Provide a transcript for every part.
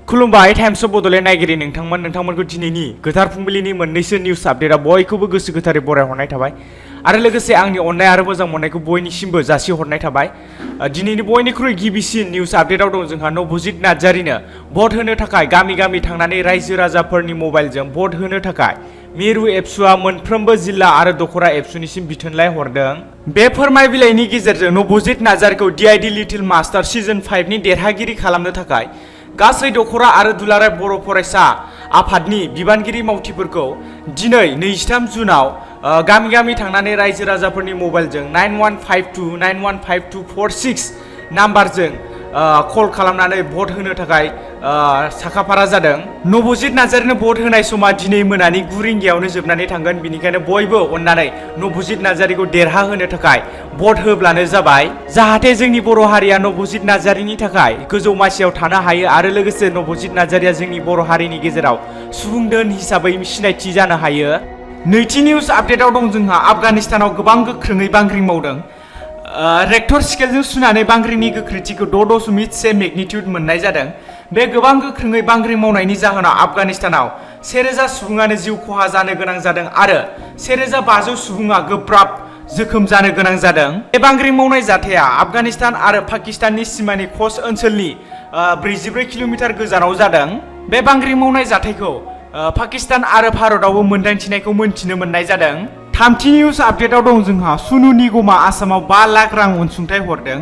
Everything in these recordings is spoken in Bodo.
खुलुमबाय टाइम्स अफ बड'लेण्ड नायगिरि नोंथांमोनखौ दिनैनि गोथार फुंबिलिनि मोननैसो निउस आपडेटआ बयखौबो गोसो गोथारै बरायहरनाय थाबाय आरो लोगोसे आंनि अननाय आरो मोजां मोननायखौ बयनिसिमबो जासिहरनाय थाबाय। दिनैनि बयनिख्रुइ गिबिसिन निउस आपडेटआव दं जोंहा नबजित नार्जारिनो भट होनो थाखाय गामि गामि थांनानै रायजो राजाफोरनि मबाइलजों भट होनो थाखाय मिरु एबसुआ मोनफ्रोमबो जिल्ला आरो दखरा एबसुनिसिम बिथोनलाइ हरदों। बे फोरमाय बिलाइनि गेजेरजों नबजित नार्जारिखौ डिआइडि लिटिल मास्टार सिजन 5 नि देरहागिरि खालामनो थाखाय गासै दखरा आरो दुलाराय बर' फरायसा आफादनि बिबानगिरि मावथिफोरखौ दिनै 23 जुनाव गामि गामि थांनानै रायजो राजाफोरनि मबाइलजों 9152915246 नाम्बारजों कल खालामनानै भट होनो थाखाय साखाफारा जादों। नबजित नार्जारिनो भट होनाय समा दिनै मोनानि 9 रिंगायावनो जोबनानै थांगोन, बेनिखायनो बयबो अननानै नबजित नार्जारिखौ देरहाहोनो थाखाय भट होब्लानो जाबाय, जाहाथे जोंनि बर' हारिया नबजित नार्जारिनि थाखाय गोजौ मासियाव थानो हायो आरो लोगोसे नबजित नार्जारिया जोंनि बर' हारिनि गेजेराव सुबुं दोन हिसाबै सिनायथि जानो हायो। नैथि निउस आपडेटआव दं जोंहा आफगानिस्तानाव गोबां गोख्रोङै बांग्रिं मावदों। रेक्टर स्केलजों सुनानै बांग्रिंनि गोख्रैथिखौ 6.6 मेगनिट्युड मोननाय जादों। बे गोबां गोख्रोङै बांग्रिं मावनायनि जाहोनाव आफगानिस्तानाव 1000 सुबुङानो जिउ खहा जानो गोनां जादों आरो 1500 सुबुङा गोब्राब जोखोम जानो गोनां जादों। बे बांग्रिं मावनाय जाथाया आफगानिस्तान आरो पाकिस्ताननि सिमानि खस ओनसोलनि 44 किल'मिटार गोजानाव जादों। बे बांग्रिं मावनाय जाथायखौ पाकिस्तान आरो भारतआवबो मोनदांथिनायखौ मोनथिनो मोननाय जादों। थामथि निउस आपडेटआव दं जोंहा सनु निगमआ आसामाव 5 लाख रां अनसुंथाइ हरदों।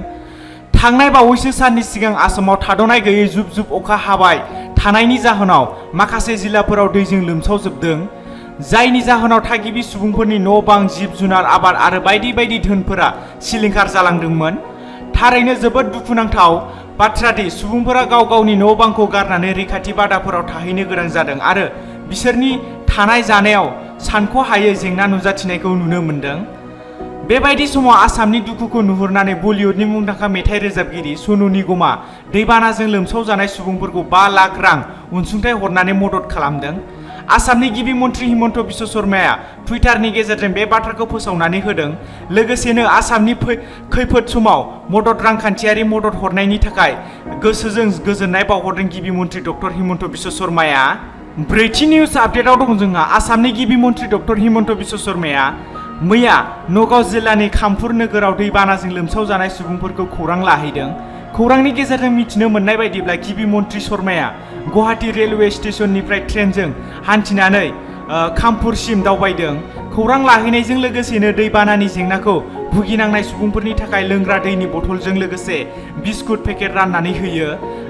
थांनाय बावैसो साननि सिगां आसामाव थाद'नाय गैयै जुब जुब अखा हाबाय थानायनि जाहोनाव माखासे जिल्लाफोराव दैजों लोमसावजोबदों, जायनि जाहोनाव थागिबि सुबुंफोरनि न' बां, जिब जुनार, आबाद आरो बायदि बायदि धोनफोरा सिलिंखार जालांदोंमोन। थारैनो जोबोद दुखुनांथाव बाथ्रा दि सुबुंफोरा गाव गावनि न' बांखौ गारनानै रैखाथि बादाफोराव थाहैनो गोनां जादों आरो बिसोरनि थानाय जानायाव सानख'हायै जेंना नुजाथिनायखौ नुनो मोनदों। बेबायदि समाव आसामनि दुखुखौ नुहुरनानै बलिउडनि मुंदांखा मेथाइ रोजाबगिरि सनु निगमआ दैबानाजों लोमसावजानाय सुबुंफोरखौ 5 लाख रां अनसुंथाइ हरनानै मदद खालामदों। आसामनि गिबि मन्त्रि हिमन्त बिश्व शर्माया टुइटारनि गेजेरजों बे बाथ्राखौ फोसावनानै होदों। लोगोसेनो आसामनि खैफोद समाव रांखान्थियारि मदद हरनायनि थाखाय गोसोजों गोजोननाय बावहरदों गिबि मन्त्रि डक्टर हिमन्त बिश्व शर्माया। ब्रैथि निउस आपडेटआव दं जोंहा आसामनि गिबि मन्त्रि डक्टर हिमन्त बिश्व शर्माया मैया नगाव जिल्लानि खामपुर नोगोराव दैबानाजों लोमसावजानाय सुबुंफोरखौ खौरां लाहैदों। खौरांनि गेजेरजों मिथिनो मोननाय बायदिब्ला गिबि मन्त्रि शर्माया गुवाहाटी रेलवे स्टेशननिफ्राय ट्रेनजों हान्थिनानै खामपुरसिम दावबायदों। खौरां लाहैनायजों लोगोसेनो दैबानानि जेंनाखौ भुगिनांनाय सुबुंफोरनि थाखाय लोंग्रा दैनि बथलजों लोगोसे बिस्कुट पेकेट राननानै होयो।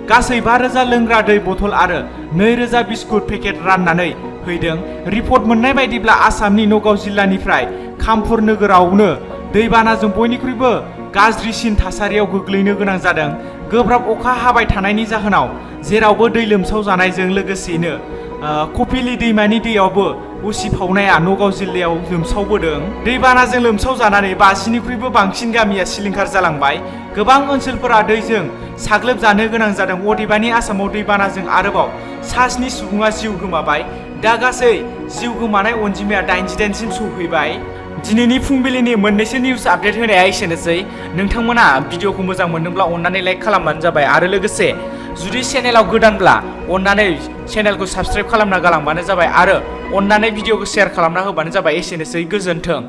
गासै 5000 लोंग्रा दै बथल आरो 2000 बिस्कुट पेकेट राननानै हैदों। रिपर्ट मोननाय बायदिब्ला आसामनि नगाव जिल्लानिफ्राय खामपुर नोगोरावनो दैबानाजों बयनिख्रुइबो गाज्रिसिन थासारियाव गोग्लैनो गोनां जादों। गोब्राब अखा हाबाय थानायनि जाहोनाव जेरावबो दै लोमसावजानायजों लोगोसेनो कपिली दैमानि दैयावबो उसिफावनाया नगाव जिल्लायाव लोमसावबोदों। दैबानाजों लोमसावजानानै 50निख्रुइबो बांसिन गामिया सिलिंखार जालांबाय। गोबां ओनसोलफोरा दैजों साग्लोबजानो गोनां जादों। अदेबानि आसामाव दैबानाजों आरोबाव 7 सुबुङा जिउ गोमाबाय। दा गासै जिउ गोमानाय अनजिमाया 88सिम सौफैबाय। दिनैनि फुंबिलिनि मोननैसो निउस आपडेट होनाया एसेनोसै। नोंथांमोना भिडिअखौ मोजां मोनदोंब्ला अननानै लाइक खालामबानो जाबाय आरो लोगोसे जुदि चेनेलाव गोदानब्ला अननानै चेनेलखौ साबस्क्राइब खालामना गालांबानो जाबाय आरो अननानै भिडिअखौ शेयार खालामना होबानो जाबाय। एसेनोसै, गोजोन्थों।